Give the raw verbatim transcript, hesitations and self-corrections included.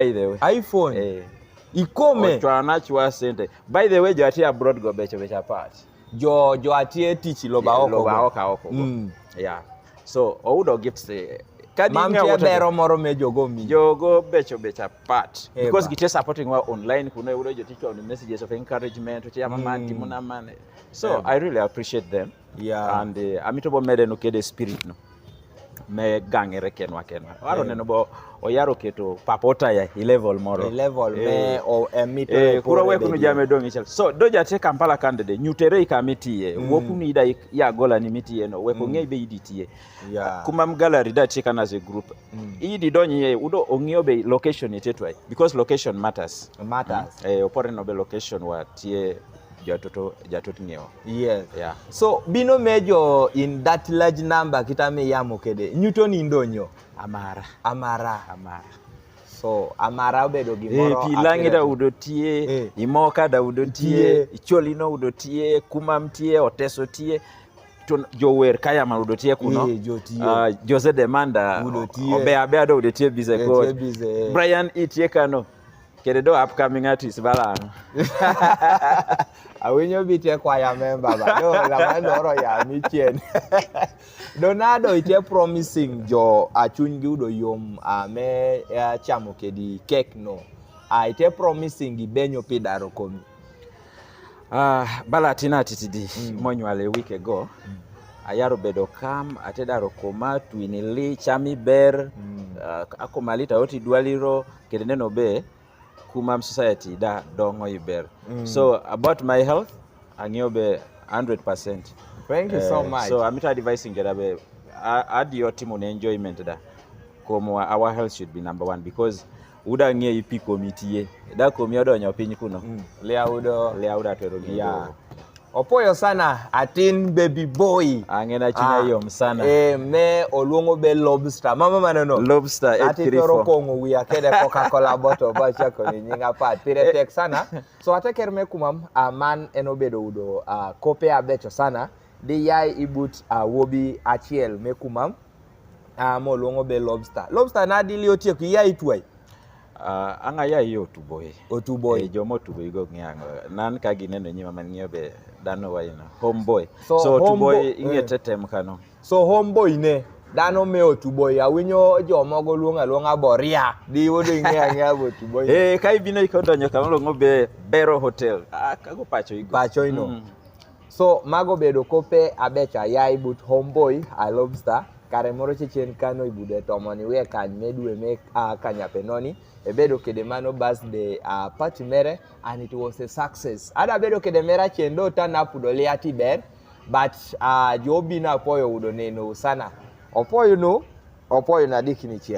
By the way. iPhone. Eh. Ikome. Ochwal na chwa sente. By the way, jo atye abroad go becho becho apat. Jo, jo atye tich loba oko. Loba oko oko. Mm. Yeah. So, oyudo gifts, eh, kadi mam tye bero moro me jogo mi. Jogo becho becho apat. Because gitye supporting wa online, kuno oyudo jo tich on messages of encouragement, tye mama timo na mane. So, I really appreciate them. Yeah. And, eh, amito bo mede no kede spirit no. Me gangere kenwa kenwa. Waro neno bo oyaro keto papa otaya i level moro. I level me o emito. Eh, kuro we kunu jame dong ichal. So, do ja tye Kampala kande de, nyutere i kama itiye. Wo kunu ida i agola ni mitiye no. We ko ng'e be idi tiye. Yeah. Kuma m gallery da tye kan as a group. Idi donyi ye, udo ong'iyo be location ite twai. Because location matters. Matters. Eh, opore no be location wa tye jatoto, jatot ng'iewo. Yes. Yeah. So, bino mejo in that large number kita mi yamo kede. Nyuto ni ndonyo. Amara. Amara. Amara. So, amara obedo gimoro. Eh, pi lang'i da udo tye, eh, imoka da udo tye, tye, icholi no udo tye, kumam tye, oteso tye. To jower kaya ma udo tye kuno. Eh, jo tye. Ah, Jose Demanda. Udo tye. Obe abe ado udo tye bize ko. Tye bize. Brian E tye kano. Kede do upcoming artist bala. Awinyo bi tye kwaya member ba. Do la man doro ya mi chien. Donado ite promising jo a chunygi udo yom a me, eh, chamo kedi cake no. A ite promising gi benyo pi daro komi. Ah, bala tina titidi, mm, monywal a week ago. Mm. Ayaro bedo kam, ate daro koma, twini li, chami ber, mm, ah, akoma lita oti dwaliro, kede neno be, kumam society da dongo iber. Mm. So, about my health, ang'iyo be hundred percent. Thank you so much. Eh, so, amito advising keda be, a-, adi otimo ne enjoyment da. Komo our health should be number one because uda ng'e ipi komi tiye. Da komi odonyo piny kuno. Mm. Lia udo. Lia uda twero gi. Yeah. Opuoyo sana, atin baby boy. Ang'e na chunya yom sana. Eh, me oluongo be Lobster. Mama mano no. Lobster, ati toro kong'o wiya kede Coca-Cola bottle ba chako ni nyinga pat. Pire tek sana. So ateker me kumam, a man en obedo udo, a, kope abecho sana. Di yai i but, a, wobi achiel me kumam. A, moluongo be Lobster. Lobster na dili otieko, iya itwai? A, anga ya iyo Otuboi. Otuboi. Eh, jomo Otuboi go ng'iango. Nan ka gineno nyima man ng'iyo be dano wa ino. Homeboy. So, so Otuboi ing'e tetem kano. So Homeboy ne, dano me Otuboi. Awinyo jomogo luonga luonga Boria. Di wodo ing'e ang'e abo Otuboi. Eh, ka ibino iko donyo kama luongo be Bero Hotel. A, kago pacho igo. Pacho ino. Mm. So, mago bedo kope abecha yai but Homeboy, a Lobster, kare moro chechen kano ibude tomoni wie kany me dwe me, a, kanyape noni, ebedo kede mano birthday, a, party mere, and it was a success. Ada bedo kede mera chendo tan apudo liati ber, but, a, jobi na poyo udo neno sana. Opoyo no, opoyo na dikini chien.